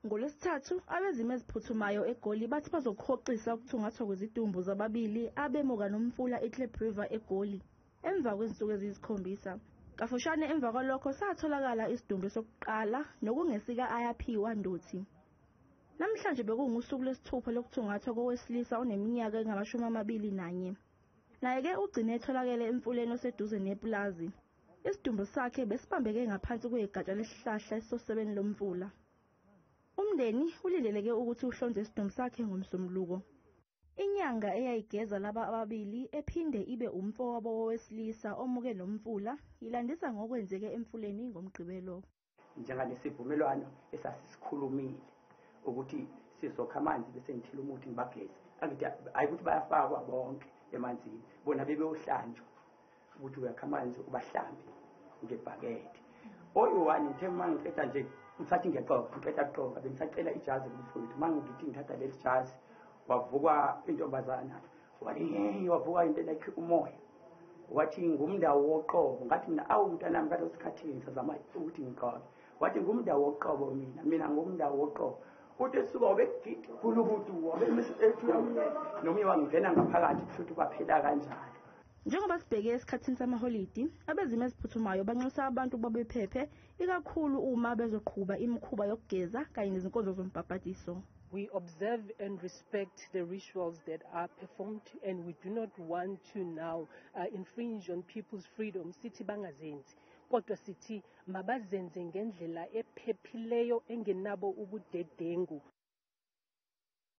NgoLwesithathu, abezimo eziphuthumayo eGoli bathi bazohoxisa ukuthungathwa kwezidumbu zababili abemuka nomfula iKlip River eGoli emva kwezinsuku eziyisikhombisa. Kafushane emva kwalokho satholakala isidumbu sokuqala nokungesika Ayaphiwa Ndothi. Namhlanje bekungusuku lwesithupha lokuthungathwa kowesilisa oneminyaka engama-21. Naye-ke ugcine etholakele emfuleni oseduze nepulazi. Isidumbu sakhe besibambeke ngaphansi kwegatsha lesihlahla esosebeni lomfula. Umndeni ulindeleke ukuthi uhlonze isidumbu sakhe ngoMsombuluko. Inyanga eyayigeza laba ababili ephinde ibe umfowabo wowesilisa omuke nomfula ilandisa ngokwenzeke emfuleni ngoMgqibelo. Njengalesivumelwano esasisikhulumile ukuthi sizokha amanzi bese ngithela umuthi ngibageze. Angithi hayi ukuthi bayafakwa bonke emanzini, bona bebeyohlanjwa ukuthi uyakha amanzi ubahlambe ngebhakede. Oyi-one ngithe uma ngiqeda nje ngisathi ngiyaqoka, ngiqeda kuqoka bengisacela ijazi kumfowethu. Uma ngithi ngithatha leli jazi wavukwa intombazana, wathi hey, wavuka into like umoya, wathi ngumndawo woqobo. Ngathi mina awu mntanami, ngaleso sikhathi ngisazama ukuthi ngiqoke. Wathi ngumndawo woqobo, mina ngumndawo woqobo. Uthi esuka wabegida gulukudu, wabe ethuya omunye nomunye wangena ngaphakathi, kusho ukuthi kwaphela kanjalo. Njengoba sibheke esikhathini samaholidi, abezimo eziphuthumayo banxusa abantu ukuba bephephe, ikakhulu uma bezoqhuba imikhuba yokugeza kanye nezinkonzo zombhabhadiso. We observe and respect the rituals that are performed, and we do not want to now infringe on people's freedom. Sithi bangazenzi, kodwa sithi mabazenze ngendlela ephephileyo engenabo ubudedengu.